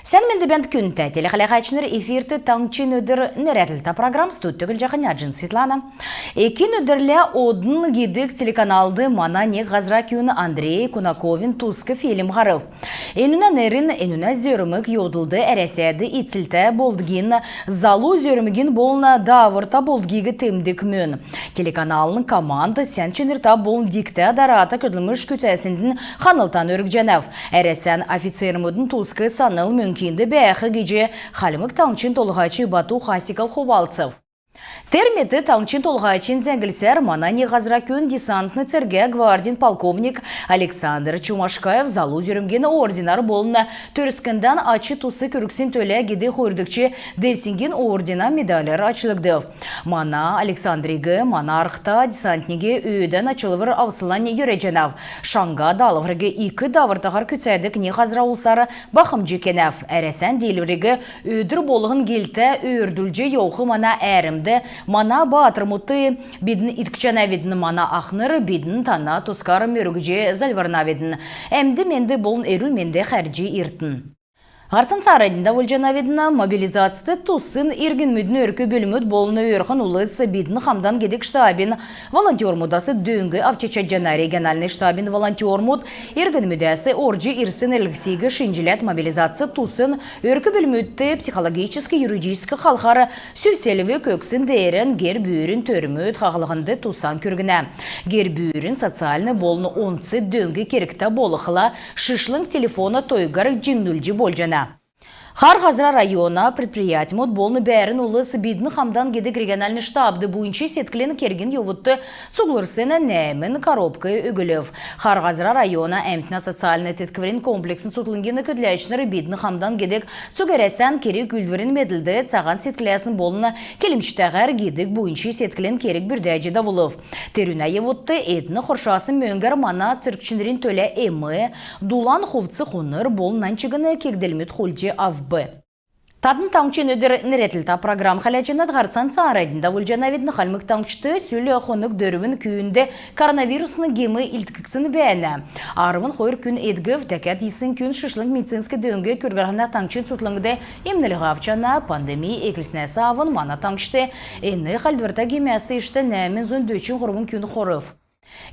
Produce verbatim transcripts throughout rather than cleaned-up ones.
Сән менд бәәнт, күндтә телехәләһәчнр! Эфирт «Таңһчин өдр» нерәдлтә программ. Студьд көтлҗәхнь Аҗин Светлана. Экин өдрлә «Одн» гидг телеканалд мана нег һазра күн Андрей Кунаковин туск фильм һарв. Энүнә нернь, энүнә зөрмг йовдлд Әрәсәд ицлтә болдгин, залу зөрмгин болн дааврта болдгиг темдг мөн. Телеканалын команд сән чинртә болн дигтә дарата көдлмш күцәснднь ханлтан өргҗәнәв. Әрәсән офицермүдин туск санл мөңкинд бәәх гиҗ Хальмг Таңһчин Толһач Бату Хасиков хувалцв. Тер мет Таңһчин Толһачин зәңглсәр мана нег һазра күн десантн цергә гвардин полковник Александр Чумашкаев Залу зөрмгин орденар болн «Төрскндән ач-тус күргсн төлә» гидг хойрдгч девсңгин орденә медаляр ачлгдв. Мана Александриг мана арһта десантниг өөдән ачлвр авслань йөрәҗәнәв. Шаңһа даалһвриг ик даавртаһар күцәдг нег һазра улсар бахмҗ кенәв. Әрәсән диилвриг өдр болһн гилтә өөрдүлҗ йовх мана әәрмд, мана баатрмудт бидн иткҗәнәвидн. Мана ахнр, бидн тана тускар мөргҗ зальврнавидн. Әмд-менд болн эрүл-менд хәрҗ иртн. Һарцан цааранднь давулҗанавидн. Мобилизацд туссн иргнмүдин өрк-бүлмүд болн өөрхн улс «Бидн хамдан» гидг штабин волонтермудас дөң авч чадҗана. Региональн штабин волонтермуд иргнмүдәс орҗ ирсн эрлһсиг шинҗләд, мобилизацд туссн өрк-бүлмүдт психологическ, юридическ халхар сүв-селвг өгсн деерән гер-бүлин төрмүд хаһлһнд тусан күргнә. Гер-бүлин социальн болн онц дөң кергтә болхла, шишлң телефона тойгар җиңнүлҗ болҗана. Хар Һазра района предприятьмуд болн бәәрн улс «Бидн хамдан» гидг региональн штабд буйнч седклин кергин йовудт цуглрсн нәәмн коробк өглв. Хар Һазра района әмтнә социальн теткврин комплексн цутхлңгин көдләчнр «Бидн хамдан» гидг цуг Әрәсән керг-үүлдврин медлд «Цаһан седкләсн болн килмҗтәһәр» гидг буйнч седклин керг бүрдәҗ давулв. Терүнә йовудт эдн хоршасн мөңгәр мана цергчнрин төлә эм, дулан хувц-хунр болн нань чигн кегдлмүд хулдҗ авв. Тадн «Таңһчин өдр» нерәдлтә программ хәләҗәнәт. Һарцан цааранднь давулҗанавидн. Хальмг Таңһчд сүл хонгт дөрвн күүнд коронавирусн гем илдкгдсн бәәнә. Арвн хойр күн эдгв. Дәкәд йисн күн шишлң медицинск дөң күргәрһнә таңһчин цутхлңд эмнлһ авчана. Пандемий эклснәс авн мана таңһчд эн халдврта гемәс иштә нәәмн зун дөчн һурвн күн хорв.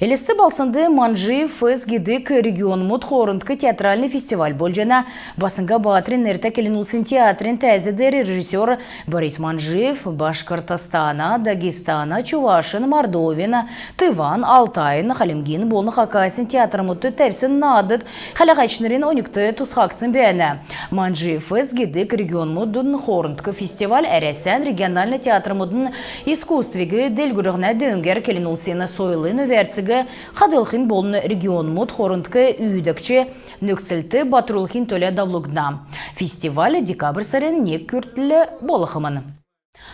Элст балһснд «Манжиев фест» гидг регионмуд хоорндк театральн фестиваль болҗана. Баснга Баатрин нертә келн улсин театрин тәәз деер режиссер Борис Манжиев Башкортостана, Дагестана, Чувашин, Мордовин, Тыван, Алтайн, Хальмгин болн Хакасин театрмудт тәвсн наадд хәләһәчнрин оньгт тусхагдсн бәәнә. «Манжиев фест» гидг регионмудын хоорндк фестиваль Әрәсән региональн театрмудын искусствиг делгрүллһнә дөңгәр келн улсин сойлын өвәрциг хадһлхин болн регионмуд хоорндк үүдәгч нөкцлт батрулхин төлә давулгдна. Фестиваль декабрь сарин нег күртл болхмн.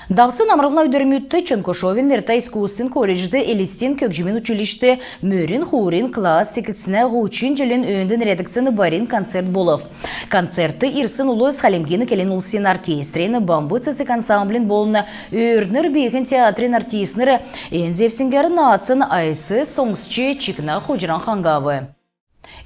Давсн амрлһна өдрмүдт Чонкушовин нертә искусствин колледжд Элстин көгҗмин училищд мөрн хуурин класс секгдснә һучн җилин өөнд нерәдгдсн байрин концерт болв. Концертд ирсн улс Хальмгин келн улсин оркестрин, «Бамб цецг» ансамблин болн «Өөрднр» бииһин театрин артистнр эн зевсгәр наадсн айс соңсч, чикнә хуҗран хаңһав.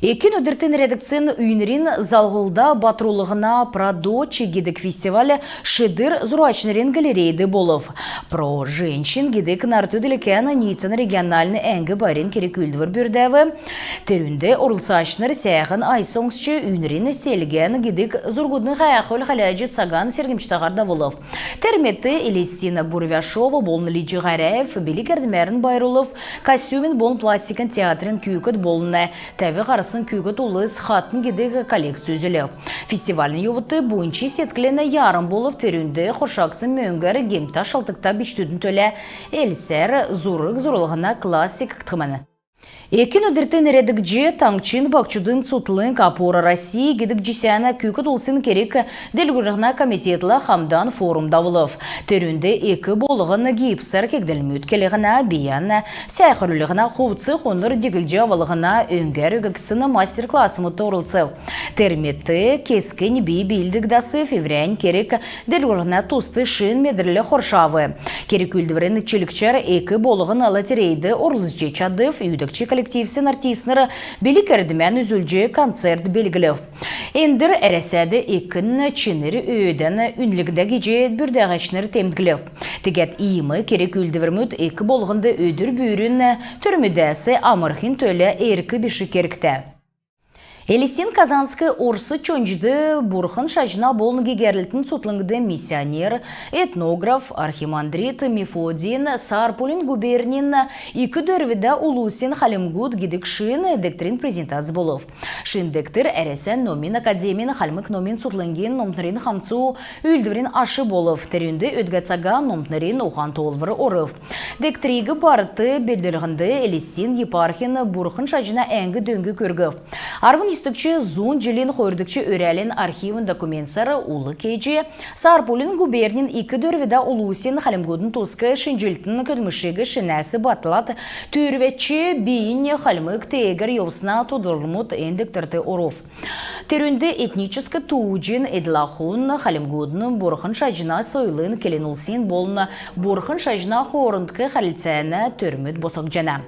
Экин өдрт нерәдгдсн үйнрин залһлда батруллһна «Про дочек» гидг фестиваль шидр зурачнрин галерейд болв. «Про женщин» гидг нарт-делкән ниицәнә региональн әңг байрин керг-үүлдвр бүрдәв. Терүнд орлцачнр сәәхн айс соңсч, үйнрин селгән гидг зургудын һәәхүл хәләҗ, цаган сергмҗтәһәр давулв. Тер мет Элстин Бурвяшова болн Лиҗ Һаряев билг-эрдмәрн байрлулв. Костюмин болн пластикин театрин күүкд болн тәв һарсн күүкд улс «Хатн» гидг коллекц үзүлв. Фестивалин йовудт буйнч седклин ярмг болв. Терүнд хоршагдсн мөңгәр гемтә, шалтгта бичкдүдин төлә элсәр зург зурлһна класс секгдхмн. Экин өдрт нерәдгдҗ, таңһчин баһчудын цутхлң «Опора России» гидг җисәнә күүкд улсин керг делгрүллһнә комитетлә хамдан форум давулв. Терүнд эк болһн гипсәр кегдлмүд келһнә, бийән сәәхрүллһнә, хувц-хунр диглҗ авлһна өңгәр өггдсн мастер-классмудт орлцв. Тер мет кесгнь би биилдг дасв. Эврәннь керг делгрүллһнә туст шин медрл хоршав. Керг-үүлдврин чилгчәр эк болһн лотерейд орлцҗ чадв. Үүдәгч коллективсин артистнр билг-эрдмән үзүлҗ, концерт белглв. Эндр Әрәсәд экин чинр өөдән үнлгдә гиҗ бүрдәһәчнр темдглв. Тегәд иим керг-үүлдврмүд эк болһнд өдр бүрин төрмүдәс амрхин төлә эрк биш кергтә. Элстин Казанск орс чонҗд бурхн шаҗна болн гегәрлтин цутхлңд миссионер, этнограф, архимандрит Мефодийин Сарпулин губернин Ик Дөрвдә улусин хальмгуд гидг шин дегтрин презентац болв. Шин дегтр Әрәсән номин академин Хальмг номин цутхлңгин номтнрин хамцу үүлдврин аш болв. Терүнд өдгә цага номтнрин ухан-тоолвр орв. Дегтриг барт белдлһнд Элстин епархин бурхн шаҗна әңг дөң күргв. Арвн йисдгч зун җилин хойрдгч өрәлин архивн документсар ул кеҗ, Сарпулин губернин Ик Дөрвдә улусин хальмгудын туск шинҗллтин көдлмшиг шинәс батлад, түүрвәч бийнь хальмг теегәр йовсна тодлврмуд эн дегтрт орв. Терүнд этническ тууҗин, эдл-ахун, хальмгудын бурхн шаҗна сойлын, келн улсин болн бурхн шаҗна хоорндк хәрлцәнә төрмүд босхгдҗана.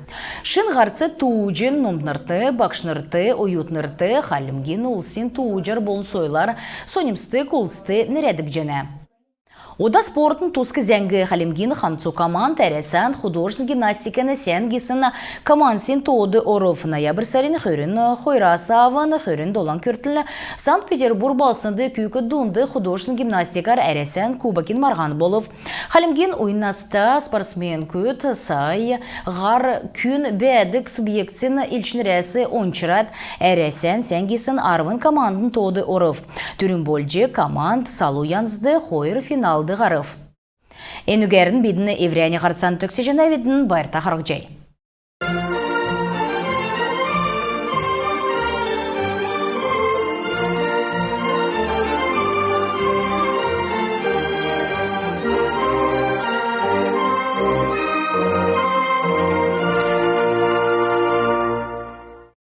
Шин һарц тууҗин номтнрт, багшнрт, оютнрт, хальмгин улсин тууҗар болн сойлар соньмсдг улст нерәдгдҗәнә. Ода спортын туск зәңг. Хальмгин хамцу команд Әрәсән художественн гимнастикин сән гисн командсин тоод орв. Ноябрь сарин хөрн хойрас авн хөрн долан күртл Санкт-Петербург балһснд күүкд дунд художественн гимнастикар Әрәсән кубокин марһан болв. Хальмгин уйн наста спортсменкүд сай һар күн бәәдг субъектсин элчнрәс ончрад, Әрәсән сән гисн арвн командын тоод орв. Түрүн болҗ команд салу янзд хойр финалд һарв. Энүгәрн бидн эврәннь һарцан төгсәҗәнәвидн. Байрта харһцхай.